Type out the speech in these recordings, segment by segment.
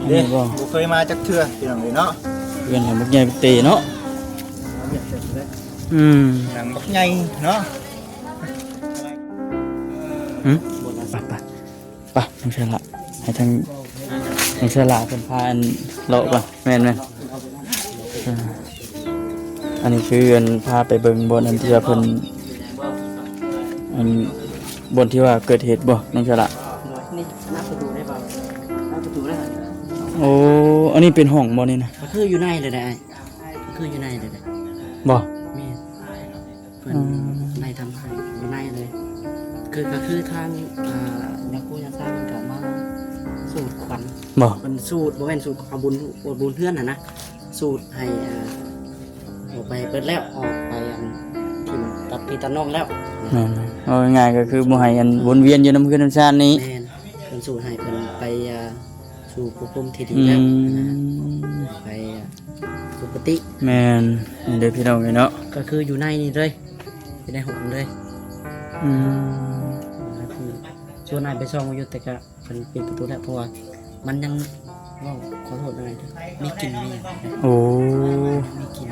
ເດ້ ບໍ່ ບໍ່ເຄີຍມາຈັກເທື່ອ ພີ່ນ້ອງເອີຍເນາະ. ເຮືອນຫຼັງບັກໃຫຍ່ບັກເຕເນາະ. ອືມ ຫຼັງບັກໃຫຍ່ເນາະ. ຫຶ ໄປ ໄປ ໄປ ນ້ອງຊາລາ ໃຫ້ທາງນ້ອງຊາລາເພິ່ນພາອັນເລາະກ່ອນ. ແມ່ນໆ ອ່າ ອັນນີ້ຄືອັນພາໄປເບິ່ງບ່ອນອັນທີ່ວ່າເພິ່ນ ອັນບ່ອນທີ່ວ່າເກີດເຫດບໍ່ ນ້ອງຊາລາ? ໂດຍ ນີ້ ນັບປະຕູໄດ້ບໍ່? ນັບປະຕູໄດ້. ໂອ້ ອັນນີ້ເປັນຫ້ອງບໍ່ນີ້ນະ? ກໍຄືຢູ່ໃນເລີຍໄດ໋ອ້າຍ ກໍຄືຢູ່ໃນເລີຍໄດ໋. ບໍ່? ແມ່ນ. ເພິ່ນ ອືມ ໄດ້ທຳໃຫ້ຢູ່ໃນເລີຍ ຄື ກໍຄືທາງ ອ່າ ຍາຄູຍາຊາເພິ່ນກໍມາສູດຂວັນ. ບໍ່? ເພິ່ນສູດ ບໍ່ແມ່ນສູດເອົາບຸນ ເອົາບຸນເຮືອນຫັ້ນນະ ສູດໃຫ້ ອ່າ ອອກໄປເບິດແລ້ວ ອອກໄປອັນ ຖິ້ມຕັດພີ່ຕັດນ້ອງແລ້ວ. ແມ່ນໆ ເວົ້າງ່າຍໆ ກໍຄືບໍ່ໃຫ້ອັນວົນວຽນຢູ່ນຳເຮືອນນຳຊານນີ້. ແມ່ນ ເພິ່ນສູດໃຫ້ເພິ່ນໄປ ອ່າ ສູ່ພົບພູມທີ່ດີແລ້ວ ອືມ ນະ ໄປ ອ່າ ສຸຄະຕິ. ແມ່ນ ນີ້ເດີພີ່ນ້ອງເອີຍເນາະ ກໍຄືຢູ່ໃນນີ້ເລີຍ ຢູ່ໃນຫ້ອງເລີຍ. ອືມ ຄືສ່ວນອ້າຍໄປສ່ອງຢູ່ ແຕ່ກະເພິ່ນປິດປະຕູແລ້ວ ເພາະວ່າມັນຍັງ ເວົ້າຂໍໂທດໜ້ອຍ ມີກິ່ນມີຫຍັງ. ໂອ້ ມີກິ່ນ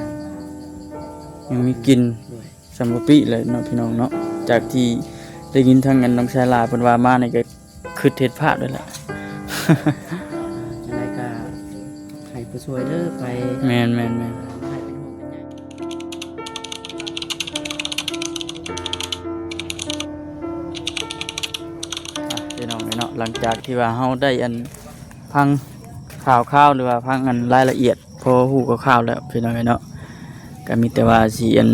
ຍັງມີກິ່ນ. ໂດຍ ສ່ຳບໍ່ປິເລີຍເນາະ ພີ່ນ້ອງເນາະ. ຈາກທີ່ໄດ້ຍິນທາງອັນນ້ອງຊາລາເພິ່ນວ່າມານີ້ ກໍຄິດເຮັດພາບເລີຍແຫຼະ. ຈັ່ງໃດກໍໃຫ້ຜູ້ຊ່ວຍເດີໄປ. ແມ່ນໆໆ ໃຫ້ເປັນຫ່ວງເປັນໃຍ. ອ່ະ ພີ່ນ້ອງເອີຍເນາະ ຫຼັງຈາກທີ່ວ່າເຮົາໄດ້ອັນ ຟັງຂ່າວຄາວ ຫຼືວ່າຟັງອັນລາຍລະອຽດ ພໍຮູ້ຄ່າວໆແລ້ວ ພີ່ນ້ອງເອີຍເນາະ. ກໍມີແຕ່ວ່າຊິອັນ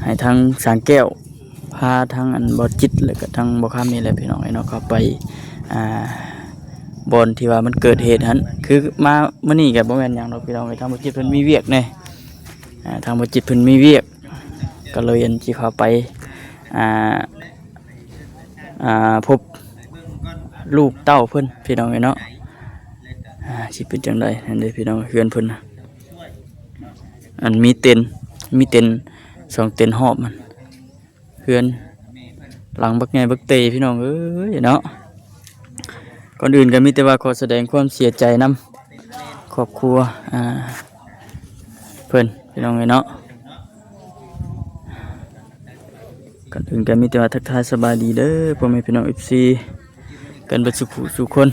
ໃຫ້ທາງຊ່າງແກ້ວ ພາທາງອັນບໍ່ຈິດ ແລ້ວກໍທາງບໍ່ຄຳນີ້ແຫຼະ ພີ່ນ້ອງເອີຍເນາະ ເຂົ້າໄປ ອ່າ ບ່ອນທີ່ວ່າມັນເກີດເຫດຫັ້ນ. ຄືມາມື້ນີ້ກໍບໍ່ແມ່ນຫຍັງດອກ ພີ່ນ້ອງເອີຍ ທາງບໍ່ຈິດເພິ່ນມີວຽກແດ່ ອ່າ ທາງບໍ່ຈິດເພິ່ນມີວຽກ ກໍເລີຍອັນຊິເຂົ້າໄປ ອ່າ ອ່າ ພົບລູກເຕົ້າເພິ່ນ ພີ່ນ້ອງເອີຍເນາະ. ອ່າ ຊິເປັນຈັ່ງໃດ ຫັ້ນເດ້ພີ່ນ້ອງ ເຮືອນເພິ່ນນະ ອັນມີເຕັນ ມີເຕັນສອງເຕັນຮອບມັນ ເຮືອນຫຼັງບັກໃຫຍ່ບັກເຕ ພີ່ນ້ອງເອີຍເນາະ. ກ່ອນອື່ນກໍມີແຕ່ວ່າຂໍສະແດງຄວາມເສຍໃຈນຳຄອບຄົວ ອ່າ ເພິ່ນ ພີ່ນ້ອງເອີຍເນາະ. ກ່ອນອື່ນກໍມີແຕ່ວ່າທັກທາຍສະບາຍດີເດີ ພໍ່ແມ່ພີ່ນ້ອງ ເອັຟຊີ ກັນເບິດສູ່ຜູ້ສູ່ຄົນ.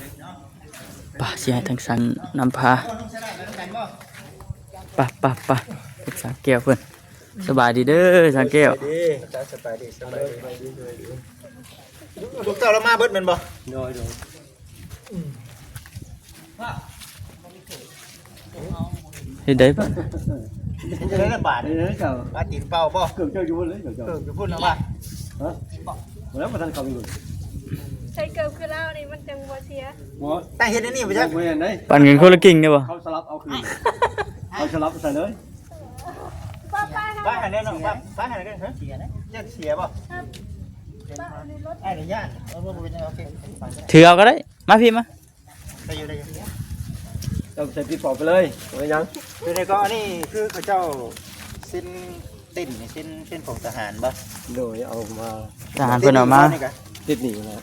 ໄປ ຊິໃຫ້ທາງຊ່າງນຳພາ ໄປ ໄປ ໄປ ທາງຊ່າງແກ້ວເພິ່ນ. ສະບາຍດີເດີຊ່າງແກ້ວ. ສະບາຍດີ ສະບາຍດີ ສະບາຍດີ. ພວກເຈົ້າລາວມາເບິດແມ່ນບໍ່? ໂດຍ ໂດຍ. ເຮັດໄດ້ປະ? ເຮັດໄດ້ລະບາດນີ້ເຈົ້າ ປາຕີນເປົ່າບໍ່? ເກີບເຈົ້າຢູ່ພຸ້ນເລີຍເຈົ້າ. ເກີບຢູ່ພຸ້ນລະວ່າ. ຮະ? ບໍ່ແລ້ວບໍ່ທັນເຂົ້າໄປເບິ່ງ. ໃສ່ເກີບຄືລາວນີ້ມັນຈັ່ງບໍ່ເສຍ. ບໍ່ ຕ້ອງເຮັດອັນນີ້ບໍ່ຈັກ. ບໍ່ແມ່ນເດ້. ປັນເງິນຄົນລະກິ່ງໄດ້ບໍ່? ເຂົາສະຫຼັບເອົາຄືນ. ເຂົາສະຫຼັບໃສ່ເລີຍ. ໄປຫັ້ນແຫຼະເນາະ ໄປຫັ້ນແຫຼະເນາະ. ເສຍເດ້. ຢ້ານເສຍບໍ່? ອ້າຍນີ້ຢ້ານ. ເອີ ບໍ່ເປັນຫຍັງ ໂອເຄ. ຖືເອົາກໍໄດ້. ມາພີ້ມາ. ໄດ້ຢູ່ ໄດ້ຢູ່. ເຈົ້າໃສ່ປີປອກໄປເລີຍ ບໍ່ເປັນຫຍັງ. ເປັນໃດກໍ ອັນນີ້ຄືເຂົາເຈົ້າເຊັນເຕັນນີ້ ເຊັນ ເຊັນຂອງທະຫານບໍ່? ໂດຍ ເອົາມາ ທະຫານເພິ່ນເອົາມາ ຕິດໜີ້ນີ້ກະ ຕິດໜີ້ຫັ້ນແຫຼະ.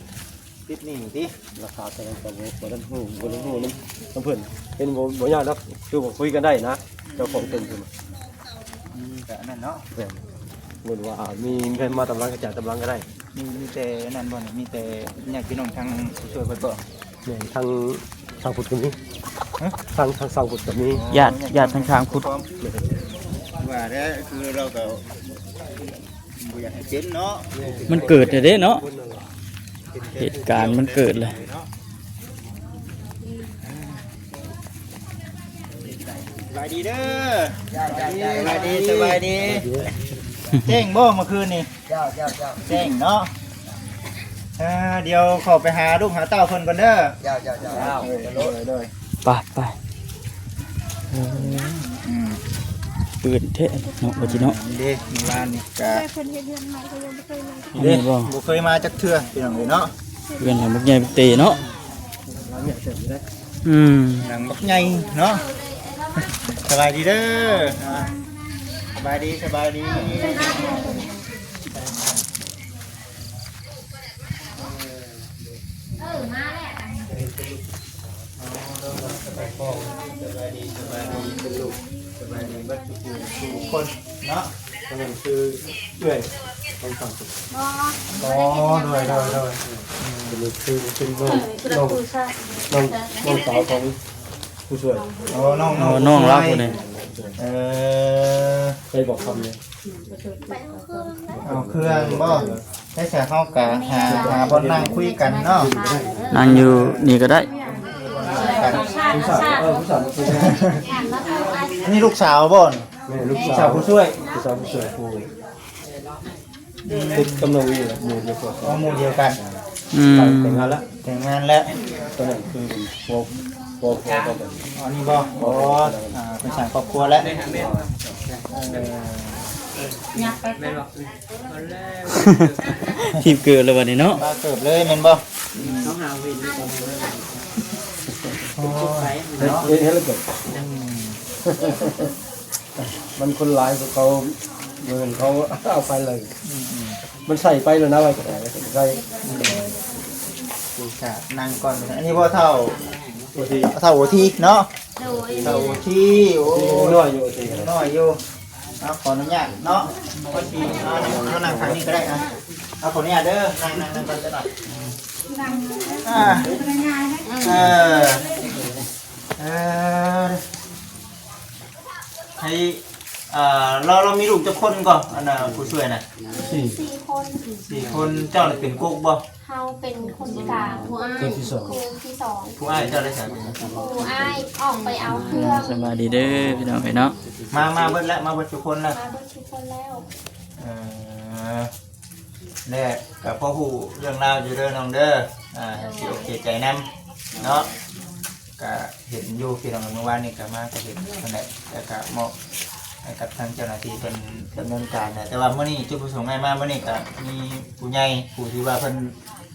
ຕິດໜີ້ຕິ ລາຄາເທົ່າໃດກໍບໍ່ ບໍ່ທັນຮູ້ ບໍ່ທັນຮູ້ນຳ ນຳເພິ່ນ. ເຫັນບໍ່ ບໍ່ຍາກດອກ ຄືວ່າຄຸຍກັນໄດ້ນະ ເຈົ້າຂອງເຕັນເພິ່ນ. ອືມ ກະອັນນັ້ນເນາະ. ແມ່ນ ສົມມຸດວ່າມີເງິນມາຕາມຫຼັງ ກະຈ່າຍຕາມຫຼັງກະໄດ້. ມີ ມີແຕ່ອັນນັ້ນບໍ່ນີ້ ມີແຕ່ຍາດພີ່ນ້ອງທາງຜູ້ຊ່ວຍເພິ່ນບໍ່? ແມ່ນ ທາງ ທາງພຸດກະມີ. ຮະ? ທາງ ທາງ ທາງພຸດກະມີ. ອໍ ຍາດ ຍາດທາງ ທາງພຸດ. ແມ່ນ ວ່າແລ້ວ ຄືລາວກະບໍ່ຢາກໃຫ້ເປັນເນາະ. ມັນເກີດແລ້ວເດ້ເນາະ ເຫດການມັນເກີດແລ້ວ. ສະບາຍດີເດີ. ສະບາຍດີ ສະບາຍດີ. ແຈ້ງບໍ່ມື້ຄືນນີ້? ເຈົ້າ ເຈົ້າ ເຈົ້າ. ແຈ້ງເນາະ. ອ່າ ດຽວຂໍໄປຫາລູກຫາເຕົ້າເພິ່ນກ່ອນເດີ. ເຈົ້າ ເຈົ້າ ເຈົ້າ. ໂດຍ ໂດຍ. ໄປ ໄປ. ເອີ ອືມ ເປື້ອນແທ້ເນາະ ວ່າຊິເນາະ. ນີ້ເດ້ ມື້ວານນີ້ກະ ເພິ່ນເຮັດເຮືອນໃໝ່ ເຂົາຍັງບໍ່ເຄີຍມາ. ອັນນີ້ບໍ່? ບໍ່ເຄີຍມາຈັກເທື່ອ ພີ່ນ້ອງເອີຍເນາະ. ເຮືອນຫຼັງບັກໃຫຍ່ບັກເຕເນາະ. ອືມ ຫຼັງບັກໃຫຍ່ເນາະ. ສະບາຍດີເດີ. ສະບາຍດີ ສະບາຍດີ. ເອີ ມາແລ້ວ. ສະບາຍດີ ສະບາຍດີ ເປັນລູກ ສະບາຍດີເບິດທຸກຜູ້ທຸກຄົນເນາະ. ອັນນັ້ນຄືເອື້ອຍຂອງຝັ່ງ ອໍ ໂດຍ ໂດຍ ໂດຍ ເປັນລູກ ຄືເປັນນ້ອງ ນ້ອງ ນ້ອງ ນ້ອງສາວຂອງຜູ້ຊ່ວຍ. ອໍ ນ້ອງ ນ້ອງ ນ້ອງລາວຜູ້ນີ້. ເອີ ໄປບອກຄຳເລີຍ ເອົາເຄື່ອງບໍ່? ໄດ້ສະ ເຮົາກະຫາ ຫາບ່ອນນັ່ງຄຸຍກັນເນາະ. ນັ່ງຢູ່ນີ້ກໍໄດ້. ອັນນີ້ລູກສາວບໍ່? ແມ່ນ ລູກສາວ ລູກສາວຜູ້ຊ່ວຍ ລູກສາວຜູ້ຊ່ວຍ ຜູ້ຕິດກຳລັງຢູ່ໝູ່ດຽວກັນ. ອໍ ໝູ່ດຽວກັນ. ອືມ ແຕ່ງງານລະ ແຕ່ງງານແລ້ວ. ຕອນນັ້ນຄືເປັນຜົວ ຜົວ ຜົວ ອັນນີ້ບໍ່? ອໍ ອ່າ ເປັນສ້າງຄອບຄົວແລ້ວ. ເອີ ທີບເກີບແລ້ວບັດນີ້ເນາະ ມາເກີບເລີຍແມ່ນບໍ່? ອືມ ຕ້ອງຫາວິນ ໂອ້ຍ ເຮັດ ເຮັດແລ້ວກໍ ອືມ ມັນຄົນຫຼາຍກວ່າເຂົາ ເໝືອນເຂົາເອົາໄປເລີຍ. ອືມໆ ມັນໃສ່ໄປແລ້ວນະ ໄວ້ກໍໄດ້ ໃສ່. ອືມ ຜູ້ຊາດນັ່ງກ່ອນ. ອັນນີ້ບໍ່ເຖົ້າ ໂອທີ ເຖົ້າໂອທີເນາະ? ໂດຍ ເຖົ້າໂອທີ. ໂອ້ ຍັງນ້ອຍຢູ່ ໂອທີ ຍັງນ້ອຍຢູ່. ເອົາ ຂໍອະນຸຍາດເນາະ ພໍດີ ເອົາ ເອົານັ່ງຂ້າງນີ້ກໍໄດ້. ເອົາ ຂໍອະນຸຍາດເດີ ນັ່ງ ນັ່ງ ນັ່ງກ່ອນຈັກໜ້ອຍ. ອ່າ ເອີ ເອີ ໃຫ້ ເອີ ລາວ ລາວມີລູກຈັກຄົນກໍ ອັນນ່າ ຜູ້ຊ່ວຍນະ? ສີ່ ສີ່ຄົນ ສີ່ຄົນ. ເຈົ້ານີ້ເປັນກົກບໍ່? ເຮົາເປັນຄົນກາງ ຜູ້ອ້າຍ ຄົນທີສອງ ຜູ້ທີສອງ. ຜູ້ອ້າຍເຈົ້າໄດ້ໃສ? ຜູ້ອ້າຍອອກໄປເອົາເຄື່ອງ. ສະບາຍດີເດີພີ່ນ້ອງເອີຍເນາະ ມາ ມາເບິດແລ້ວ ມາເບິດທຸກຄົນແລ້ວ ມາເບິດທຸກຄົນແລ້ວ. ເອີ ແລະກໍພໍຮູ້ເລື່ອງລາວຢູ່ເດີນ້ອງເດີ ອ່າ ຊິອົກເສຍໃຈນຳເນາະ. ກະເຫັນຢູ່ພີ່ນ້ອງ ມື້ວານນີ້ກະມາກະເຫັນຫັ້ນແຫຼະ ແລ້ວກະມອບໃຫ້ກັບທາງເຈົ້າໜ້າທີ່ເພິ່ນດຳເນີນການແຫຼະ. ແຕ່ວ່າມື້ນີ້ຈຸດປະສົງອ້າຍມາມື້ນີ້ກະມີຜູ້ໃຫຍ່ ຜູ້ທີ່ວ່າເພິ່ນ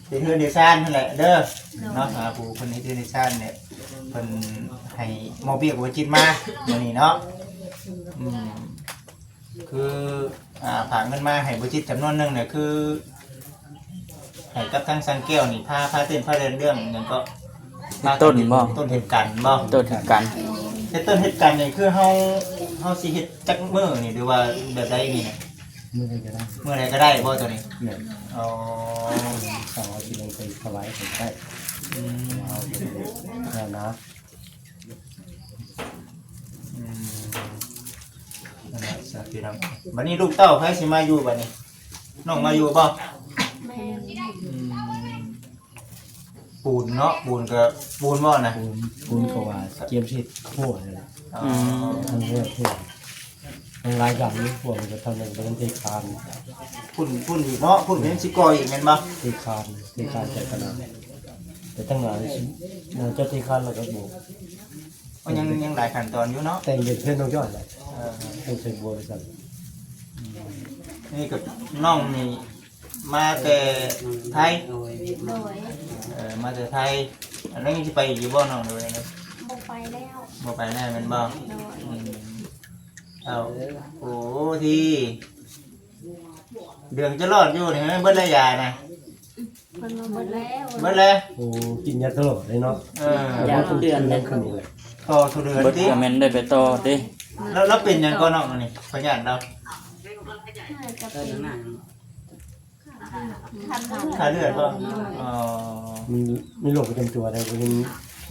ເຮັດເຮືອນເຮັດຊານຫັ້ນແຫຼະເດີ ໂດຍ ເນາະ ອ່າ ຜູ້ເພິ່ນເຮັດເຮືອນເຮັດຊານນີ້ ເພິ່ນໃຫ້ມອບວຽກບໍຈິດມາມື້ນີ້ເນາະ. ອືມ ຄື ອ່າ ຝາກເງິນມາໃຫ້ບໍຈິດຈຳນວນໜຶ່ງນີ້ ຄືໃຫ້ກັບທາງຊ່າງແກ້ວນີ້ ພາ ພາເຕັ້ນພາແລ່ນເລື່ອງຫຍັງເກາະ? ເຮັດຕົ້ນບໍ່? ເຮັດຕົ້ນເຮັດກັນບໍ່? ເຮັດຕົ້ນເຮັດກັນ. ເຮັດຕົ້ນເຮັດກັນນີ້ ຄືເຮົາ ເຮົາຊິເຮັດຈັກມື້ນີ້ ຫຼືວ່າແບບໃດນີ້ນະ? ມື້ໃດກໍໄດ້ ມື້ໃດກໍໄດ້ບໍ່ໂຕນີ້? ແມ່ນ. ອໍ ເສົາອາທິດລົງໄປຖວາຍກໍໄດ້. ອືມ ເອົາໄປເຮັດງານນະ. ອືມ ນັ້ນແຫຼະຊະພີ່ນ້ອງ. ບັດນີ້ລູກເຕົ້າໃຜຊິມາຢູ່ບັດນີ້? ນ້ອງມາຢູ່ບໍ່? ແມ່ນ. ອືມ ປູນເນາະ ປູນກໍປູນບໍ່ນະ? ປູນ ປູນກໍວ່າກຽມຊິໂຄຫັ້ນແຫຼະ. ອໍ ອືມ ອັນເລີກໂຄ ມັນຫຼາຍຢ່າງຢູ່ ພວກມັນກໍທຳນັ້ນ ມັນເທຄານ. ພຸ້ນ ພຸ້ນອີກເນາະ ພຸ້ນກໍຍັງຊິກໍ່ອີກແມ່ນບໍ່? ເທຄານ ເທຄານໃສ່ຂະໜາດ ແຕ່ທາງໜ້ານີ້ຊິ ໜ້າຈະເທຄານແລ້ວກໍບໍ່ ມັນຍັງ ຍັງຫຼາຍຂັ້ນຕອນຢູ່ເນາະ. ແຕ່ງເປັນເຮືອນນ້ອງຈ້ອຍແຫຼະ. ເອີ ຕ້ອງໃສ່ບົວໄປຊັ້ນ. ອືມ ນີ້ກໍນ້ອງນີ້ມາແຕ່ໄທ? ໂດຍ ໂດຍ ເອີ ມາແຕ່ໄທ. ແລ້ວຍັງຊິໄປອີກຢູ່ບໍ່ນ້ອງ ຫຼືວ່າຈັ່ງໃດ? ບໍ່ໄປແລ້ວ. ບໍ່ໄປແລ້ວແມ່ນບໍ່? ໂດຍ. ອືມ ເອົາ ໂອ້ ທີ່ ເດືອງຈະລອດຢູ່ນີ້ ເບິດແລ້ວຢານະ? ເພິ່ນວ່າເບິດແລ້ວ. ເບິດແລ້ວ? ໂອ້ ກິນຢາຕະຫຼອດເລີຍເນາະ. ເອີ ຢາທຸກເດືອນເລີຍ. ຕໍ່ທຸກເດືອນຕິ? ເບິດກໍແມ່ນໄດ້ໄປຕໍ່ຕິ? ແລ້ວ ແລ້ວເປັນຫຍັງກໍນ້ອງອັນນີ້? ພະຍາດລາວ? ໜ້າຈະເປັນ ຂາດເລືອດບໍ່? ອໍ ມີ ມີໂລກປະຈຳຕົວໃດ? ເຫັນ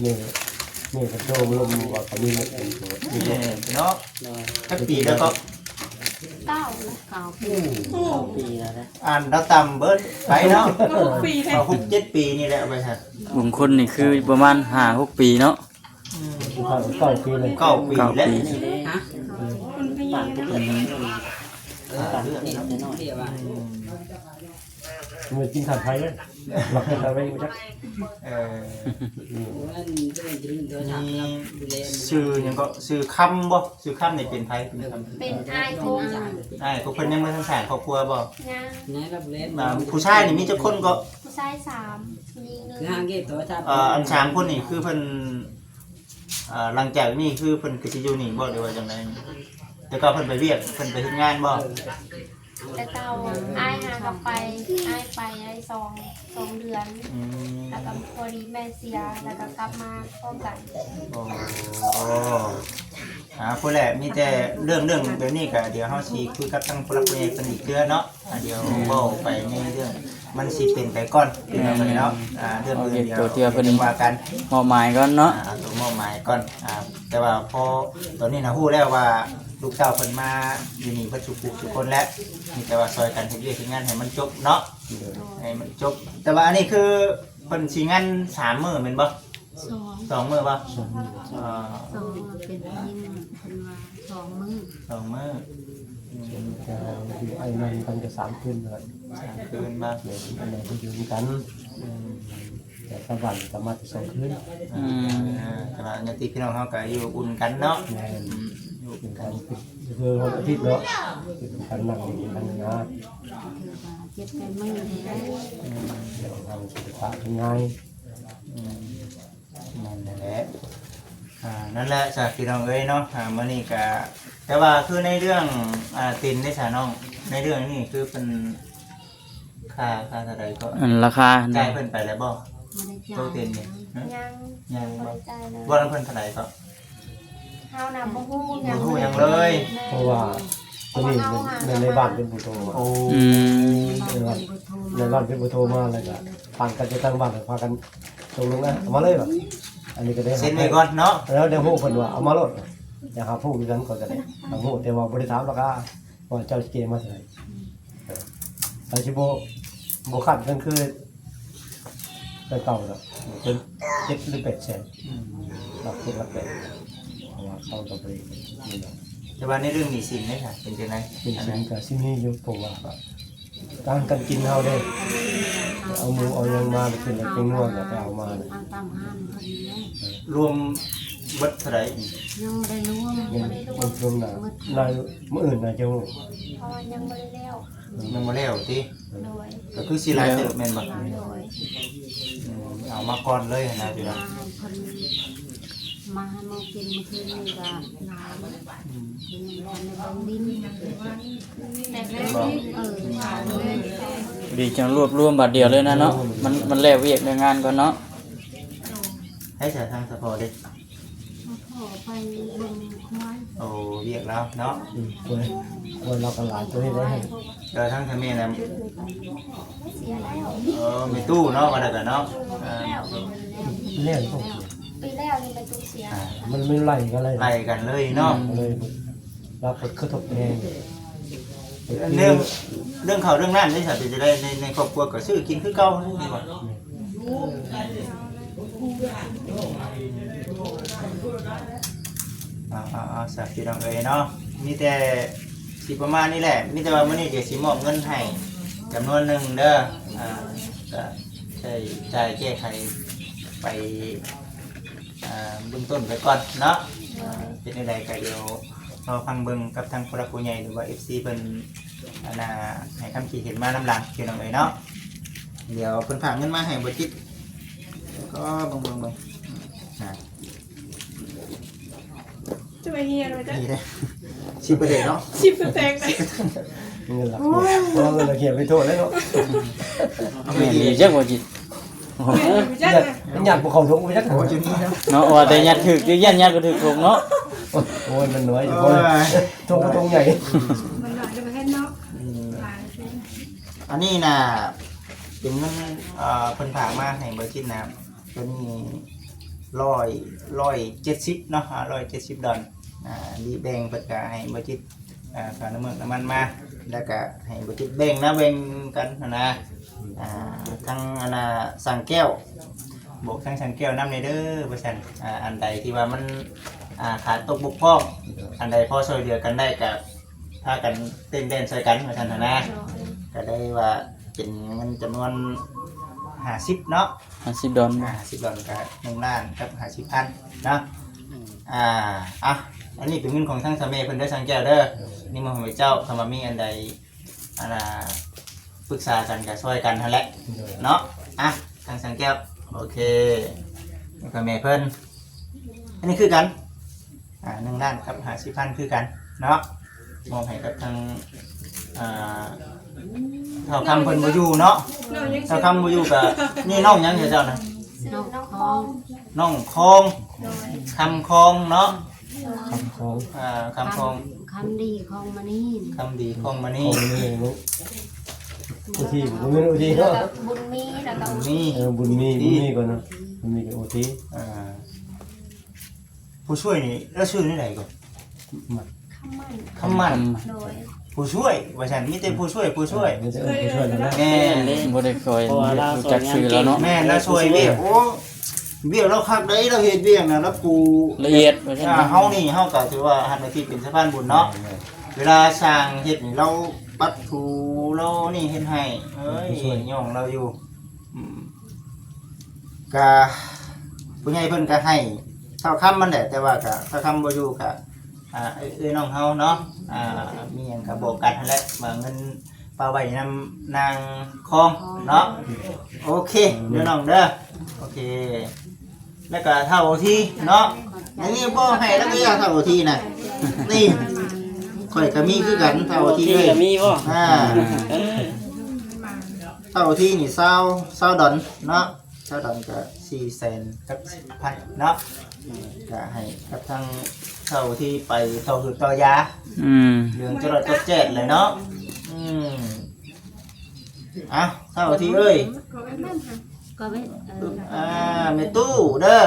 ແມ່ ແມ່ເພິ່ນໂທມາລົມວ່າກໍມີໂລກປະຈຳຕົວ. ແມ່ເນາະ. ຈັກປີແລ້ວກໍ? ເກົ້າ ເກົ້າປີ. ເກົ້າປີແລ້ວເດ້. ອ່ານລາວຕ່ຳເບີດໄປເນາະ. ຫົກປີແທ້. ຫົກເຈັດປີນີ້ແຫຼະ ເອົາໄປຊະ. ບາງຄົນນີ້ຄືປະມານຫ້າຫົກປີເນາະ. ອືມ ເກົ້າປີເລີຍ. ເກົ້າປີແລ້ວ. ຮະ? ອືມ ເອີ ຕ່າງປະເທດນ້ອຍ. ອືມ ມັນກິນຂາດໄພເລີຍ ມັກກິນຂາດໄພບໍ່ຈັກ. ເອີ ມີຊື່ຫຍັງເກາະ? ຊື່ຄຳບໍ່? ຊື່ຄຳນີ້ເປັນໃຜ? ເປັນຄຳ ເປັນອ້າຍຄົນ. ອ້າຍຄົນ. ເພິ່ນຍັງບໍ່ທັນສ້າງຄອບຄົວບໍ່? ຍັງ. ອ່າ ຜູ້ຊາຍນີ້ມີຈັກຄົນເກາະ? ຜູ້ຊາຍສາມ ຜູ້ຍິງໜຶ່ງ. ຄືຫາງເກດໂທລະສັບ. ເອີ ອັນສາມຄົນນີ້ຄືເພິ່ນ ອ່າ ຫຼັງຈາກນີ້ຄືເພິ່ນກໍຊິຢູ່ນີ້ບໍ່ ຫຼືວ່າຈັ່ງໃດ? ແຕ່ເກົ່າເພິ່ນໄປວຽກ ເພິ່ນໄປເຮັດງານບໍ່? ເອີ. ແຕ່ເກົ່າ ອ້າຍຫາກັບໄປ ອ້າຍໄປໄດ້ສອງ ສອງເດືອນ ອືມ ແລ້ວກໍພໍດີແມ່ເສຍ ແລ້ວກໍກັບມາພ້ອມກັນ. ອໍ ອ່າ ພຸ້ນແຫຼະ ມີແຕ່ເລື່ອງ ເລື່ອງແບບນີ້ກໍດຽວເຮົາຊິຄຸຍກັບທາງຜູ້ຫຼັກຜູ້ໃຫຍ່ເພິ່ນອີກເທື່ອເນາະ. ອ່າ ດຽວເວົ້າໄປໃນເລື່ອງ ມັນຊິເປັນໄປກ່ອນ ແມ່ນໆ ເນາະ. ອ່າ ເລື່ອງອື່ນດຽວ ໂຕທີ່ວ່າເພິ່ນ ດຽວວ່າກັນ ມອບໝາຍກ່ອນເນາະ. ອ່າ ເອົາໂຕມອບໝາຍກ່ອນ. ອ່າ ແຕ່ວ່າພໍຕອນນີ້ນະ ຮູ້ແລ້ວວ່າລູກເຕົ້າເພິ່ນມາຢູ່ນີ້ເບິດສູ່ຜູ້ສູ່ຄົນແລ້ວ ມີແຕ່ວ່າຊ່ອຍກັນເຮັດວຽກເຮັດງານໃຫ້ມັນຈົບເນາະ ໃຫ້ມັນຈົບ. ແຕ່ວ່າອັນນີ້ຄືເພິ່ນຊິງານສາມມື້ແມ່ນບໍ່? ສອງ ສອງມື້ບໍ່? ສອງມື້ ເອີ ສອງມື້ ເປັນໄດ້ຍິນເພິ່ນວ່າສອງມື້ ສອງມື້. ອືມ ແຕ່ວ່າຢູ່ໄອ້ນອນກັນກໍສາມຄືນແລ້ວ ສາມຄືນບໍ່? ແມ່ນ ອັນໃດເພິ່ນຢູ່ນຳກັນ ອືມ ແຕ່ຊາວບ້ານກໍມາແຕ່ສອງຄືນ. ອືມ ອ່າ ແຕ່ວ່າຍາດຕິພີ່ນ້ອງເຮົາກໍຢູ່ອຸ່ນກັນເນາະ. ແມ່ນ ອືມ ຢູ່ອຸ່ນກັນ ຄືຮອດອາທິດເນາະ ຢູ່ກັນ ນັ່ງຢູ່ກັນນະ. ຖືວ່າເຈັບໃຈມື້ແທ້ ອືມ ດຽວເຮົາຊິໄປປະກັນງ່າຍ. ອືມ ນັ້ນແຫຼະ ອ່າ ນັ້ນແຫຼະຊະພີ່ນ້ອງເອີຍເນາະ. ອ່າ ມື້ນີ້ກະ ແຕ່ວ່າຄືໃນເລື່ອງ ອ່າ ເຕັນເດ້ຊະນ້ອງ ໃນເລື່ອງນີ້ຄືເພິ່ນ ຄ່າ ຄ່າເທົ່າໃດກໍ ອັນລາຄາ ຈ່າຍເພິ່ນໄປແລ້ວບໍ່? ບໍ່ໄດ້ຈ່າຍ ໂຕເຕັນນີ້ ຍັງ ຍັງ ຍັງ ບໍ່ ບໍ່ໄດ້ຈ່າຍເລີຍ. ເວົ້ານຳເພິ່ນເທົ່າໃດກໍ? ເຮົານະບໍ່ຮູ້ຫຍັງ ບໍ່ຮູ້ຫຍັງເລີຍ ເພາະວ່າ ໂຕນີ້ແມ່ນໃນບ້ານເປັນຜູ້ໂທມາ. ໂອ້ ອືມ ໃນບ້ານເປັນຜູ້ໂທມາ ແລ້ວກໍທາງການຈັດຕັ້ງບ້ານພາກັນຕົກລົງນະ ເອົາມາເລີຍວ່າ. ອັນນີ້ກໍໄດ້ເຊັນໄວ້ກ່ອນເນາະ ແລ້ວໄດ້ຮູ້ເພິ່ນວ່າເອົາມາໂລດ ຢາກຫາຜູ້ຄືກັນ ຂ້ອຍກໍໄດ້ຫາຮູ້ ແຕ່ວ່າບໍ່ໄດ້ຖາມລາຄາວ່າເຈົ້າຊິເກມາເທົ່າໃດ. ເອີ ກໍຊິບໍ່ ບໍ່ຄັດກັນຄື ແຕ່ເກົ່ານະ ເປັນເຈັດຫຼືແປດແສນ ອືມ ຫຼັກເຈັດຫຼັກແປດ ເພາະວ່າເຂົາກໍບໍ່ໄດ້ນີ້ນະ. ແຕ່ວ່າໃນເລື່ອງໜີ້ສິນເດ້ ເປັນຈັ່ງໃດ? ໜີ້ສິນກໍຊິມີຢູ່ ເພາະວ່າການ ການກິນເຮົາເດ້ ເອົາໝູເອົາຫຍັງມາ ເປັນເປັນງົວກໍໄປເອົາມານະ ເອົາຕາມຮ້ານເພິ່ນນີ້ແຫຼະ. ລວມເບິດເທົ່າໃດ? ຍັງບໍ່ໄດ້ລວມ ຍັງບໍ່ໄດ້ລວມ ລວມນະ ໃນມື້ອື່ນນະຈະຮູ້ ເພາະວ່າຍັງບໍ່ໄດ້ແລ້ວ. ອືມ ຍັງບໍ່ແລ້ວຕິ? ໂດຍ ກໍຄືຊິຫຼາຍເຕີບແມ່ນບໍ່? ໂດຍ ອືມ ເອົາມາກ່ອນເລີຍຫັ້ນນະພີ່ນ້ອງ ມາໃຫ້ເພິ່ນ ມາໃຫ້ໝູກິນມື້ຄືນນີ້ກໍຫຼາຍ ອືມ ກິນໃນເບິ່ງດິນ ແຕ່ແມ່ ເອີ ດີຈັ່ງລວບລວມບາດດຽວເລີຍນະເນາະ ມັນ ມັນແລ້ວວຽກແລ້ວງານກ່ອນເນາະ. ໃຫ້ສາທາງສະເພາະເດ້ ພໍ່ໄປເບິ່ງຄວາຍ ໂອ້ ວຽກລາວເນາະ ອືມ ຄວາຍ ຄວາຍລາວກໍຫຼາຍຕົວໃດ ແລ້ວທາງທາແມ່ນະ ເສຍແລ້ວ ເອີ ແມ່ຕູ້ເນາະ ວ່າໄດ້ກໍເນາະ ອ່າ ແລ້ວ ປີແລ້ວນີ້ແມ່ຕູ້ເສຍ ອ່າ ມັນ ມັນໄລ່ກັນເລີຍ ໄລ່ກັນເລີຍເນາະ ອືມ ເລີຍ ລາວກໍຄືທົບແພງ ເລື່ອງ ເລື່ອງເຂົ້າເລື່ອງນ້ຳນີ້ ຖ້າເປັນໄດ້ໃນ ໃນຄອບຄົວກໍຊື້ກິນຄືເກົ່ານີ້ບໍ່? ເອົາ ເອົາ ເອົາ ຊະ ພີ່ນ້ອງເອີຍເນາະ ມີແຕ່ຊິປະມານນີ້ແຫຼະ ມີແຕ່ວ່າມື້ນີ້ກໍຊິມອບເງິນໃຫ້ຈຳນວນໜຶ່ງເດີ ອ່າ ກໍໃຊ້ຈ່າຍແກ້ໄຂໄປ ອ່າ ເບື້ອງຕົ້ນໄປກ່ອນເນາະ ໂດຍ ອ່າ ເປັນແນວໃດກໍດຽວລໍຟັງເບິ່ງກັບທາງຜູ້ຫຼັກຜູ້ໃຫຍ່ ຫຼືວ່າເອັຟຊີເພິ່ນ ອັນນ່າ ໃຫ້ຄຳຄິດເຫັນມານຳຫຼັງ ພີ່ນ້ອງເອີຍເນາະ ດຽວເພິ່ນຝາກເງິນມາໃຫ້ບໍ່ຈິດ ກໍເບິ່ງ ເບິ່ງ ເບິ່ງ ອ່າ ຈະມາເຮຍໄວ້ຈ້ະ ນີ້ເດ້ ຊິບໍ່ໄດ້ເນາະ ຊິບໍ່ແຕກໄດ້ ເງິນຫຼັກ ໂອ້ຍ ເອົາເງິນຫຼັກເຮຍໄປໂທດແລ້ວເນາະ ແມ່ນອີ່ຫຍັງບໍ່ຈິດ ໂອ້ຍ ມັນຍັດບໍ່ເຂົ້າຖົງໄປຈັກ ໂອ້ຍ ເນາະ ວ່າແຕ່ຍັດຖືກ ຢ້ານຍັດບໍ່ຖືກຖົງເນາະ ໂອ້ຍ ມັນນ້ອຍ ໂອ້ຍ ຖົງ ຖົງໃຫຍ່ ມັນນ້ອຍ ເຮົາເຫັນເນາະ ອືມ ອັນນີ້ນະ ເປັນເງິນ ເອີ ເພິ່ນຝາກມາໃຫ້ບໍ່ຈິດນະ ຕົວນີ້ຮ້ອຍ ຮ້ອຍເຈັດສິບເນາະ ຫ້າຮ້ອຍເຈັດສິບດອນ ອ່າ ລີແບ່ງເພິ່ນກະໃຫ້ບໍ່ຈິດ ອ່າ ຄ່ານ້ຳມັນ ນ້ຳມັນມາ ແລ້ວກະໃຫ້ບໍ່ຈິດແບ່ງນະ ແບ່ງກັນຫັ້ນນະ ອ່າ ທັງອັນນ່າ ສັງແກ້ວ ບອກທັງສັງແກ້ວນຳແດ່ເດີ ວ່າຊັ້ນ ອ່າ ອັນໃດທີ່ວ່າມັນ ອ່າ ຂາດຕົກບົກຜ່ອງ ອັນໃດພໍຊ່ວຍເຫຼືອກັນໄດ້ກະພາກັນເຕັ້ນແລ່ນຊ່ວຍກັນ ວ່າຊັ້ນຫັ້ນນະ ກະໄດ້ວ່າເປັນເງິນຈຳນວນຫ້າສິບເນາະ ຫ້າສິບດອນ ອ່າ ຫ້າສິບດອນກະໜຶ່ງລ້ານກັບຫ້າສິບພັນເນາະ ອ່າ ອ່ະ ອັນນີ້ເປັນເງິນຂອງທາງສາມີເພິ່ນເດີ ສັງແກ້ວເດີ ນີ້ມອບໃຫ້ເຈົ້າ ຄັນວ່າມີອັນໃດ ອັນນ່າ ປຶກສາກັນກໍຊ່ວຍກັນຫັ້ນແຫຼະເນາະ ອ່ະ ທາງສັງແກ້ວ ໂອເຄ ແລ້ວກໍແມ່ເພິ່ນ ອັນນີ້ຄືກັນ ອ່າ ໜຶ່ງລ້ານກັບຫ້າສິບພັນຄືກັນເນາະ ມອບໃຫ້ກັບທາງ ອ່າ ທ້າວຄຳເພິ່ນບໍ່ຢູ່ເນາະ. ທ້າວຄຳບໍ່ຢູ່ກະ ນີ້ນ້ອງຫຍັງເຈົ້ານະ? ນ້ອງຄອງ ນ້ອງຄອງ ຄຳຄອງເນາະ. ຄຳຄອງ ອ່າ ຄຳຄອງ ຄຳດີຄອງມະນີ ຄຳດີຄອງມະນີ ຄອງມະນີເນາະ. ອຸທີ ບໍ່ແມ່ນອຸທີເນາະ ບຸນມີ ແລ້ວກໍບຸນມີ ເອີ ບຸນມີ ບຸນມີກ່ອນເນາະ ບຸນມີກັບອຸທີ. ອ່າ ຜູ້ຊ່ວຍນີ້ລາວຊື່ແນວໃດກ່ອນ? ຄຳໝັ້ນ ຄຳໝັ້ນ ໂດຍ ຜູ້ຊ່ວຍວ່າຊັ້ນ ມີແຕ່ຜູ້ຊ່ວຍ ຜູ້ຊ່ວຍ ມີແຕ່ເອີ້ນຜູ້ຊ່ວຍນັ້ນແຫຼະ. ແມ່ນ ບໍ່ໄດ້ຄ່ອຍ ເພາະວ່າລາວ ຮູ້ຈັກຊື່ລາວເນາະ. ແມ່ນ ລາວຊ່ວຍວຽກ ໂອ້ ວຽກລາວຄັກໃດ໋ ລາວເຮັດວຽກນະ ລາວປູ ລະອຽດວ່າຊັ້ນ. ອ່າ ເຮົານີ້ ເຮົາກໍຖືວ່າຮັບໜ້າທີ່ເປັນສະພານບຸນເນາະ. ແມ່ນ ເວລາຊ່າງເຮັດນີ້ ລາວປັດຖູ ລາວນີ້ເຮັດໃຫ້ ເອີຍ ຜູ້ຊ່ວຍ ຍ້ອງລາວຢູ່. ອືມ ກະຜູ້ໃຫຍ່ເພິ່ນກະໃຫ້ທ້າວຄຳຫັ້ນແຫຼະ ແຕ່ວ່າກະທ້າວຄຳບໍ່ຢູ່ກະ ອ່າ ເອື້ອຍນ້ອງເຮົາເນາະ ອ່າ ມີຫຍັງກະບອກກັນຫັ້ນແຫຼະ ວ່າເງິນຝາກໄວ້ນຳນາງຄອງເນາະ. ໂອເຄ ເດີນ້ອງເດີ ໂອເຄ. ແລ້ວກະທ້າວໂອທີເນາະ ອັນນີ້ບໍ່ໃຫ້ແລ້ວກໍຢ່າ ທ້າວໂອທີນະ ນີ້ຂ້ອຍກໍມີຄືກັນ ທ້າວໂອທີເລີຍ ກະມີບໍ່? ອ່າ ທ້າວໂອທີນີ້ຊາວ ຊາວດອນເນາະ ຊາວດອນກໍສີ່ແສນກັບສິບພັນເນາະ ກໍໃຫ້ກັບທາງທ້າວໂອທີໄປຕໍ່ຫືດຕໍ່ຢາ ອືມ ເລື່ອງຈະລອດຈອດແຈດເລີຍເນາະ. ອືມ ເອົ້າ ທ້າວໂອທີເອີຍ ກໍເວ ເອີ ອ່າ ແມ່ຕູ້ເດີ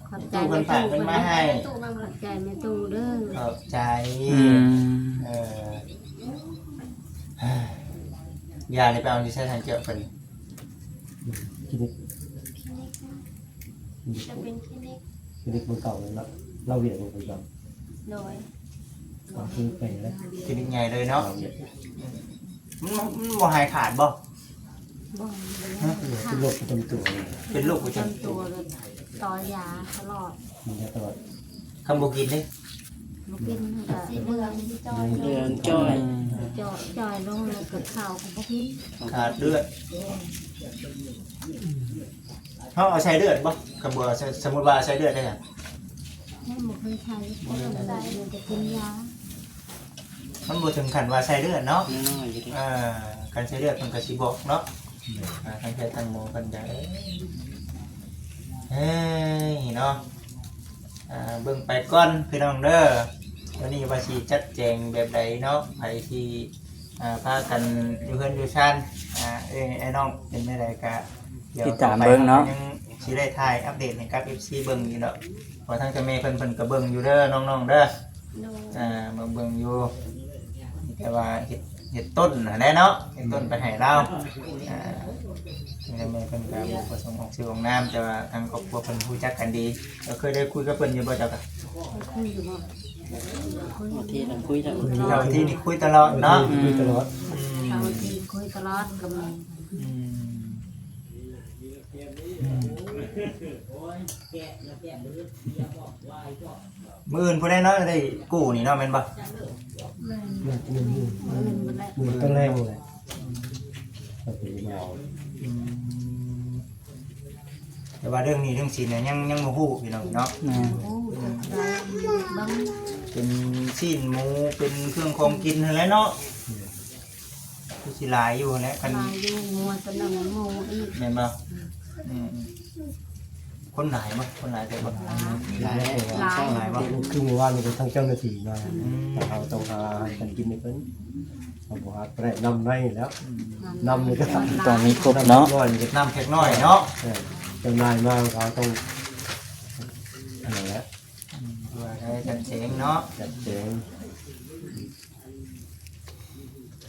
ຂອບໃຈ ຕູ້ເພິ່ນຝາກເງິນມາໃຫ້ ຂອບໃຈແມ່ຕູ້ເດີ ຂອບໃຈ. ອືມ ເອີ ຢານີ້ໄປເອົາຢູ່ໃສ ທາງເຈົ້າເພິ່ນ? ຄລີນິກ ຈະເປັນຄລີນິກ ຄລີນິກເມືອງເກົ່າເລີຍເນາະ ລາວວຽກເມືອງເກົ່າ. ໂດຍ ກໍຄືໄປແລ້ວ ຄລີນິກໃຫຍ່ເລີຍເນາະ ລາວວຽກ ມັນ ມັນບໍ່ຫາຍຂາດບໍ່? ບໍ່ ຮະ? ເປັນໂລກປະຈຳຕົວເລີຍ ເປັນໂລກປະຈຳຕົວ ປະຈຳຕົວເລີຍ ຕໍ່ຢາຕະຫຼອດ ກິນຢາຕະຫຼອດ ຄັນບໍ່ກິນເດ້? ບໍ່ກິນ ມັນກໍເຫຼືອງຈ່ອຍ ເຫຼືອງຈ່ອຍ ອືມ ຈ່ອຍ ຈ່ອຍລົງ ແລ້ວກໍເຂົ້າກໍບໍ່ກິນ ຂາດເລືອດ. ເຮົາເອົາໃສ່ເລືອດບໍ່? ຄັນບໍ່ ສະ ສົມມຸດວ່າເອົາໃສ່ເລືອດໄດ້ຫຍັງ? ຍັງບໍ່ເຄີຍໃສ່ ບໍ່ເຄີຍໃສ່ ມີແຕ່ກິນຢາ ມັນບໍ່ເຖິງຂັ້ນວ່າໃສ່ເລືອດເນາະ ນ້ອຍໆຢູ່ເດ້ ອ່າ ຄັນໃສ່ເລືອດເພິ່ນກໍຊິບອກເນາະ ອ່າ ທາງແພດທາງໝໍເພິ່ນກໍ ເອີຍ ເອີຍ ເນາະ ອ່າ ເບິ່ງໄປກ່ອນພີ່ນ້ອງເດີ ມື້ນີ້ວ່າຊິຈັດແຈງແບບໃດເນາະ ໃຜທີ່ ອ່າ ພາກັນຢູ່ເຮືອນຢູ່ຊານ ອ່າ ເອີຍ ອ້າຍນ້ອງເປັນແນວໃດກະ ຕິດຕາມເບິ່ງເນາະ ຍັງຊິໄດ້ຖ່າຍອັບເດດໃຫ້ກັບເອັຟຊີເບິ່ງຢູ່ດອກ ເພາະທາງເຈົ້າແມ່ເພິ່ນ ເພິ່ນກໍເບິ່ງຢູ່ເດີນ້ອງໆເດີ ໂດຍ ອ່າ ເບິ່ງ ເບິ່ງຢູ່ ແຕ່ວ່າເຮັດ ເຮັດຕົ້ນຫັ້ນແຫຼະເນາະ ເຮັດຕົ້ນໄປໃຫ້ລາວ ອ່າ ເຈົ້າແມ່ເພິ່ນກໍບໍ່ປະສົງອອກຊື່ອອກນາມ ແຕ່ວ່າທາງຄອບຄົວເພິ່ນຮູ້ຈັກກັນດີ ກໍເຄີຍໄດ້ຄຸຍກັບເພິ່ນຢູ່ບໍ່ເຈົ້າກະ? ເຈົ້າທີ່ນີ້ຄຸຍຕະຫຼອດເນາະ ເຈົ້າທີ່ນີ້ຄຸຍຕະຫຼອດເນາະ ອືມ ເຈົ້າທີ່ຄຸຍຕະຫຼອດກັບແມ່ ອືມ ອືມ ມື້ອື່ນພຸ້ນແຫຼະເນາະ ໄດ້ກູ້ນີ້ເນາະ ແມ່ນບໍ່? ແມ່ນ ມື້ອື່ນ ມື້ອື່ນ ມື້ອື່ນ ມື້ອື່ນຕອນແລງພຸ້ນແຫຼະ ອືມ ເຂົາຊິມາເອົາ ອືມ ແຕ່ວ່າເລື່ອງໜີ້ເລື່ອງສິນນະ ຍັງ ຍັງບໍ່ຮູ້ພີ່ນ້ອງເນາະ ແມ່ນ ອືມ ເປັນຊີ້ນໝູ ເປັນເຄື່ອງຂອງກິນຫັ້ນແຫຼະເນາະ ອືມ ຄືຊິຫຼາຍຢູ່ຫັ້ນແຫຼະ ຄັນ ຫຼາຍຢູ່ ງົວຕົວໜຶ່ງໝູອີກ ແມ່ນບໍ່? ອືມ ອືມ ຄົນຫຼາຍບໍ່? ຄົນຫຼາຍແຕ່ບໍ່? ຫຼາຍ ຫຼາຍ ຫຼາຍບໍ່? ຄືມື້ວານນີ້ກໍທັງເຈົ້າໜ້າທີ່ມາ ອືມ ເຮົາຕ້ອງຫາກັນກິນໃຫ້ເພິ່ນ ເຮົາບໍ່ຫາແຕ່ນ້ຳໃນແລ້ວ ອືມ ນ້ຳນີ້ກໍຕ້ອງມີຄົບເນາະ ນ້ຳເລັກນ້ອຍນີ້ກໍ ນ້ຳເລັກນ້ອຍເນາະ ເອີ ເຈົ້ານາຍມາເຮົາຕ້ອງ ອັນນັ້ນແຫຼະ ອືມ ເພື່ອໄດ້ຈັດແຈງເນາະ ຈັດແຈງ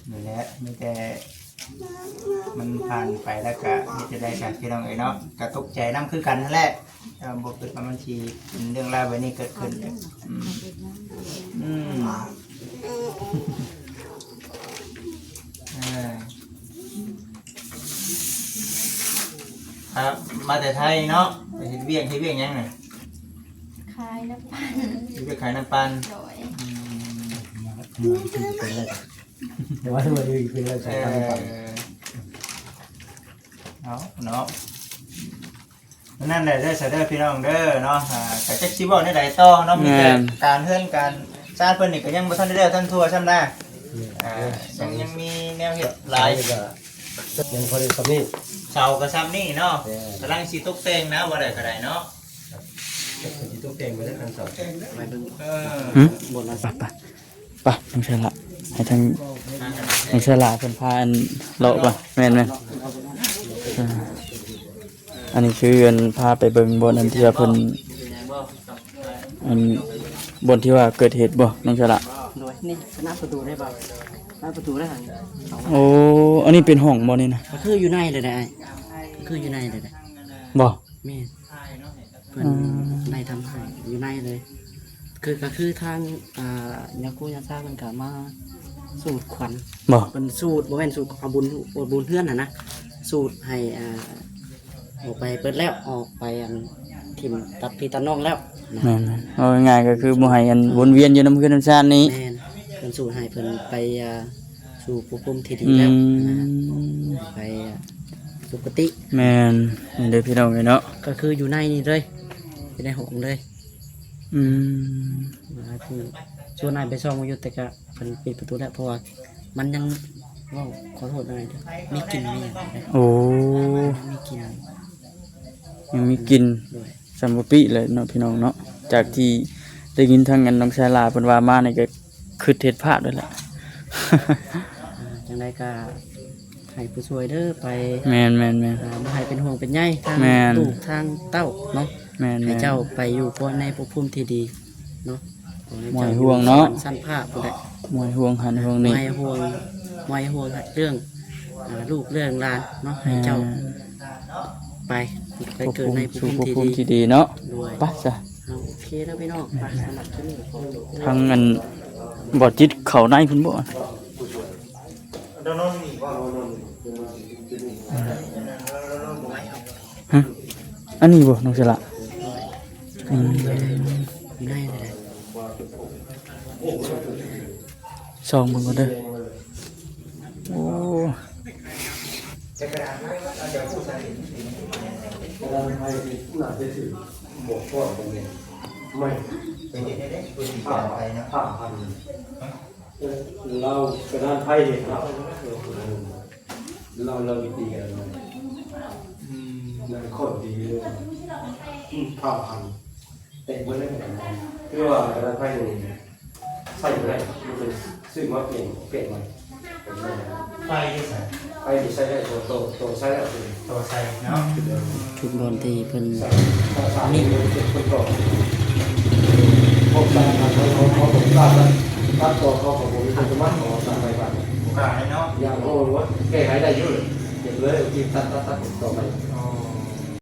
ນີ້ແຫຼະ ມີແຕ່ມັນຜ່ານໄປແລ້ວກະເຮັດຈັ່ງໃດຊະພີ່ນ້ອງເອີຍເນາະ ກະຕົກໃຈນຳຄືກັນຫັ້ນແຫຼະ ເອີ ບໍ່ຄິດວ່າມັນຊິເປັນເລື່ອງລາວແບບນີ້ເກີດຂຶ້ນ ອືມ ອືມ ເອີ ອ່າ ມາແຕ່ໄທເນາະ ໄປເຮັດວຽກ ເຮັດວຽກຫຍັງນະ? ຂາຍນ້ຳປັ່ນ ໄປຂາຍນ້ຳປັ່ນ ໂດຍ ອືມ ແຕ່ວ່າເປັນແລ້ວ ເອີ ເອົາເນາະ ນັ້ນແຫຼະເດີ ຊະເດີພີ່ນ້ອງເດີເນາະ ອ່າ ກະຈັກຊິເວົ້າແນວໃດຕໍ່ເນາະ ມີແຕ່ ແມ່ນ ການເຮືອນການຊານເພິ່ນນີ້ກະຍັງບໍ່ທັນໄດ້ແລ້ວທັນທົ່ວຊ້ຳນະ ອ່າ ຍັງ ຍັງມີແນວເຮັດຫຼາຍ ເສົານີ້ກໍຍັງພໍໄດ້ສ່ຳນີ້ ເສົາກໍສ່ຳນີ້ເນາະ ແມ່ນ ກຳລັງຊິຕົກແຕ່ງນະ ວ່າໄດ້ກໍໄດ້ເນາະ ຊິຕົກແຕ່ງໄວ້ແລ້ວຄັນເສົາ ໄປເບິ່ງ ເອີ ຫຶ? ບ່ອນລະ ໄປ ໄປ ໄປ ນ້ອງສາລະ ໃຫ້ທາງນ້ອງສາລະເພິ່ນພາອັນເລາະກ່ອນ ແມ່ນໆ ເອີ ອັນນີ້ຄືອັນພາໄປເບິ່ງບ່ອນອັນທີ່ວ່າເພິ່ນ ອັນບ່ອນທີ່ວ່າເກີດເຫດບໍ່ ນ້ອງສາລະ? ໂດຍ ນີ້ ໜ້າປະຕູໄດ້ບໍ່? ໜ້າປະຕູໄດ້ຫັ້ນ ໂອ້ ອັນນີ້ເປັນຫ້ອງບໍ່ນີ້ນະ? ກໍຄືຢູ່ໃນເລີຍໄດ໋ອ້າຍ ກໍຄືຢູ່ໃນເລີຍໄດ໋ ບໍ່? ແມ່ນ ເພິ່ນ ອືມ ໄດ້ທຳໃຫ້ຢູ່ໃນເລີຍ ຄື ກໍຄືທາງ ອ່າ ຍາຄູຍາຊາເພິ່ນກໍມາສູດຂວັນ ບໍ່? ເພິ່ນສູດ ບໍ່ແມ່ນສູດ ເອົາບຸນ ເອົາບຸນເຮືອນຫັ້ນນະ ສູດໃຫ້ ອ່າ ອອກໄປເບິດແລ້ວ ອອກໄປອັນ ຖິ້ມຕັດພີ່ຕັດນ້ອງແລ້ວນະ ແມ່ນໆ ເວົ້າງ່າຍໆ ກໍຄືບໍ່ໃຫ້ອັນວົນວຽນຢູ່ນຳເຮືອນນຳຊານນີ້ ແມ່ນ ເພິ່ນສູດໃຫ້ເພິ່ນໄປ ອ່າ ສູ່ພົບພູມທີ່ດີແລ້ວ ອືມ ນະ ໄປ ອ່າ ສຸຄະຕິ ແມ່ນ ນີ້ເດີພີ່ນ້ອງເອີຍເນາະ ກໍຄືຢູ່ໃນນີ້ເລີຍ ຢູ່ໃນຫ້ອງເລີຍ ອືມ ວ່າຄື ສ່ວນອ້າຍໄປສ່ອງຢູ່ ແຕ່ກະເພິ່ນປິດປະຕູແລ້ວ ເພາະວ່າມັນຍັງ ເວົ້າຂໍໂທດນະ ມີກິ່ນມີຫຍັງຢູ່ເດ້ ໂອ້ ຍັງມີກິ່ນ ຍັງມີກິ່ນ ໂດຍ ສ່ຳບໍ່ປິເລີຍເນາະ ພີ່ນ້ອງເນາະ ຈາກທີ່ໄດ້ຍິນທາງອັນນ້ອງສາລາເພິ່ນວ່າມານີ້ ກໍຄິດເຮັດພາບເລີຍແຫຼະ ອ່າ ຈັ່ງໃດກໍ ໃຫ້ຜູ້ຊ່ວຍເດີ ໄປ ແມ່ນໆໆ ອ່າ ບໍ່ໃຫ້ເປັນຫ່ວງເປັນໃຍທາງ ແມ່ນ ລູກທາງເຕົ້າເນາະ ແມ່ນໆ ໃຫ້ເຈົ້າໄປຢູ່ພບໃນພົບພູມທີ່ດີເນາະ ບໍ່ໃຫ້ເຈົ້າຢູ່ ມວຍຫ່ວງເນາະ ຊັ້ນຟ້າພຸ້ນແຫຼະ ມວຍຫ່ວງຫັ້ນຫ່ວງນີ້ ມວຍຫ່ວງ ມວຍຫ່ວງເລື່ອງ ອ່າ ລູກເລື່ອງຫຼານເນາະ ໃຫ້ເຈົ້າ ແມ່ນ ໄປ ໄປເກີດໃນພົບພູມທີ່ດີ ພົບພູມທີ່ດີເນາະ ໂດຍ ໄປຊະ ເອົາ ໂອເຄເດີພີ່ນ້ອງ ໄປ ສຳລັບຄລິບນີ້ກໍຂໍ ທາງອັນ ບໍ່ຈິດເຂົ້າໃນພຸ້ນບໍ່? ຮະ? ອັນນີ້ບໍ່ ນ້ອງສາລະ? ອືມ ຢູ່ໃນນີ້ແຫຼະ ສ່ອງເບິ່ງກ່ອນເດີ ໂອ້ ໄປເຮັດໄດ້ເດ້ ຜູ້ທີ່ເປັນໄປເນາະ ລາວກະດານໄພເຮັດເນາະ ລາວ ລາວວິທີການ ອືມ ນັ້ນຄົນດີເລີຍ ອືມ ພາພັນ ແຕກເບິດເລີຍ ຄືວ່າກະດານໄພນີ້ໃຊ້ບໍ່ໄດ້ ມັນເປັນ ຊື້ມາປ່ຽນ ປ່ຽນໃໝ່ ໄຟຢູ່ໃສ? ໄຟນີ້ໃຊ້ໄດ້ ໂຕ ໂຕ ໂຕໃຊ້ແລ້ວ ໂຕໃຊ້ເນາະ ອືມ ທຸກບ່ອນທີ່ເພິ່ນ ມີ ພວກສາຍ ເຂົາ ເຂົາ ເຂົາບໍ່ກ້າຕັດ ຕັດຕໍ່ ເຂົາກໍບໍ່ມີຄົນສາມາດ ເຂົາຕັດໄປບາດ ບໍ່ກ້າເນາະ ຢ່າງ ໂອ້ ແກ້ໄຂໄດ້ຢູ່ ເກັບເລີຍ ທີ່ຕັດ ຕັດ ຕັດຕໍ່ໄປ